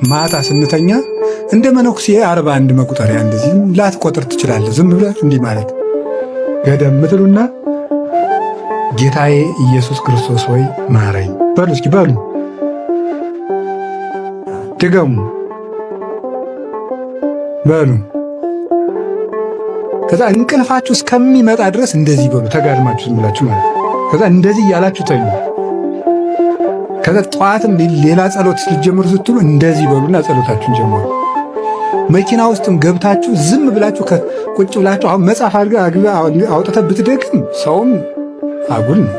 ማታ ስንተኛ እንደ መነኩሴ 41 መቁጠሪያ እንደዚህ ላትቆጥር ትችላለህ። ዝም ብለህ እንዲህ ማለት ገደም ምትሉና ጌታዬ ኢየሱስ ክርስቶስ ሆይ ማረኝ በሉ። እስኪ በሉ፣ ድገሙ፣ በሉ። ከዛ እንቅልፋችሁ እስከሚመጣ ድረስ እንደዚህ በሉ፣ ተጋድማችሁ ዝም ብላችሁ ማለት። ከዛ እንደዚህ እያላችሁ ተኙ። ከዛ ጠዋትም ሌላ ጸሎት ስትጀምሩ ስትሉ እንደዚህ በሉና ጸሎታችሁን ጀምሩ። መኪና ውስጥም ገብታችሁ ዝም ብላችሁ ቁጭ ብላችሁ አሁን መጽሐፍ አድርገህ አውጥተህ ብትደግም ሰውም አጉል ነው።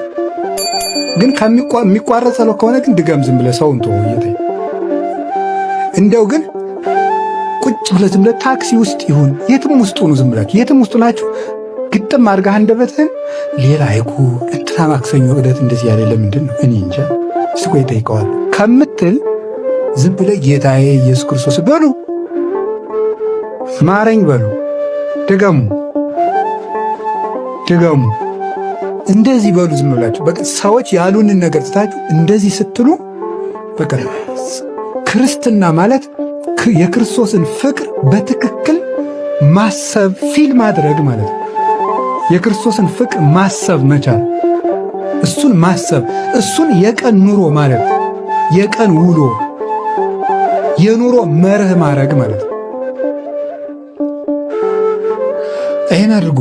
ግን ከሚቋረጥ ጸሎት ከሆነ ግን ድገም፣ ዝም ብለህ ሰውን ተወው። እየተይ እንደው ግን ቁጭ ብለህ ዝም ብለህ ታክሲ ውስጥ ይሁን የትም ውስጥ ሁኑ፣ ዝም ብላችሁ የትም ውስጥ ናችሁ ግጥም አድርገህ አንደበትህን ሌላ አይኩ እንትና ማክሰኞ ዕለት እንደዚህ ያለ ለምንድን ነው እኔ እንጃ እስቲ ቆይ እጠይቀዋለሁ ከምትል ዝም ብለህ ጌታዬ ኢየሱስ ክርስቶስ በሉ፣ ማረኝ በሉ፣ ድገሙ፣ ድገሙ፣ እንደዚህ በሉ። ዝም ብላችሁ በቃ ሰዎች ያሉንን ነገር ትታችሁ እንደዚህ ስትሉ በቃ ክርስትና ማለት የክርስቶስን ፍቅር በትክክል ማሰብ፣ feel ማድረግ ማለት ነው። የክርስቶስን ፍቅር ማሰብ መቻል፣ እሱን ማሰብ፣ እሱን የቀን ኑሮ ማለት፣ የቀን ውሎ፣ የኑሮ መርህ ማድረግ ማለት ነው። ይህን አድርጉ።